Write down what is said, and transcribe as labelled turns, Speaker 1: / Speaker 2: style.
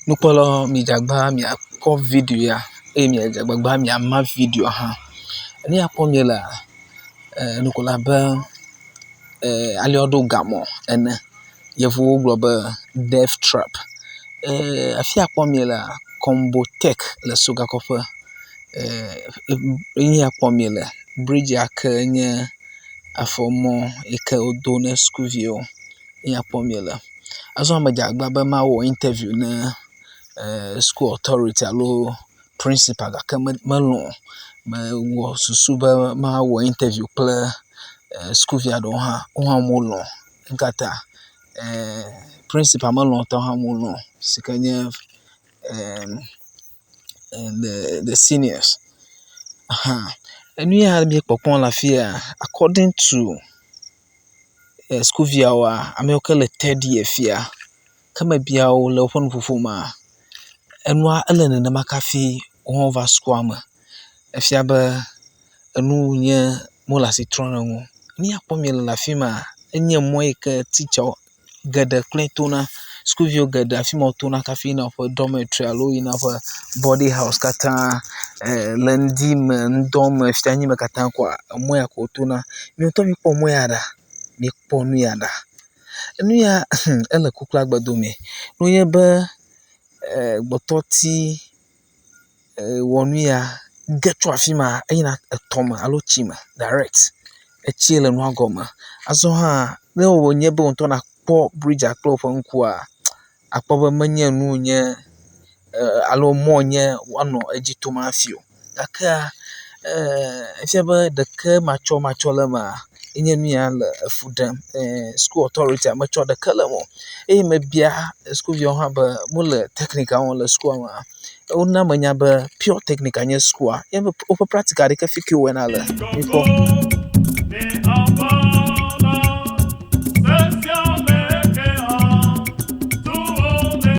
Speaker 1: Nukpɔlawo midze agbagba miakpɔ video ya eye miadze agbagba miama videoa hã. Nu ya kpɔm mielea, ɖeko wòle abe ale woɖo gamɔ ene. Yevuwo gblɔ be death trap. Afi ya kpɔm mielea, Kɔmbotek le Sogakɔƒe ye nu ya kpɔm miele. Bridge ya ke nye afɔmɔ yi ke wodo na sukuviwo eya kpɔm miele. Azɔ medze agbagba be mawɔ interview ne school authority alo principal gake melɔ̃ o. Mewɔ susu be mawɔ interview kple sukuvi aɖewo hã wo hã wolɔ̃. Nu ka ta? Principal melɔ̃ o tɔwo hã wolɔ̃ o si ke nye the seniors hã. Enu ya mie kpɔkpɔm le afi ya according to sukuviawoa, ame yiwo ke le third year fia, ke mebia wo le woƒe nuƒoƒo mea, enua ele nenema hafi wohã wova sukua me. Efia be enu wònye wole asi trɔm le eŋu o. Nu ya kpɔm miele le afi ma enye mɔ yi ke titsawo geɖe kloe tona. Sukuviwo geɖe afi ma wotona hafi yina woƒe dɔmetri alo yina woƒe bɔdi haɔs katã le ŋdi me, ŋdɔ me, fianyi me katã koa emɔ ya ko wotona. Miawo ŋutɔ mikpɔ mɔ ya ɖa, mikpɔ nu ya ɖa. Enu ya ele ku kple agbe dome. Nenye be gbɔtɔti wɔ nu ya ge tso afi ma eyina etɔme alo tsi me direct. Etsie le nua gɔme. Azɔ hã ne wònye be wò ŋutɔ nakpɔ bridzia kple wò ŋkua, akpɔ be menye nu wònye alo mɔ wònye woanɔ edzi tom hafi o. Gakea efia be ɖekematsɔmatsɔ le emea enye nu ya le efu ɖem. School authority metsɔ ɖeke le eme o. Eye mebia sukuviawo hã be wole technical wɔm le sukua mea, wona menya be pure technical nye sukua ye woƒe practical ɖeke fi ke wowɔna le. Mikpɔ.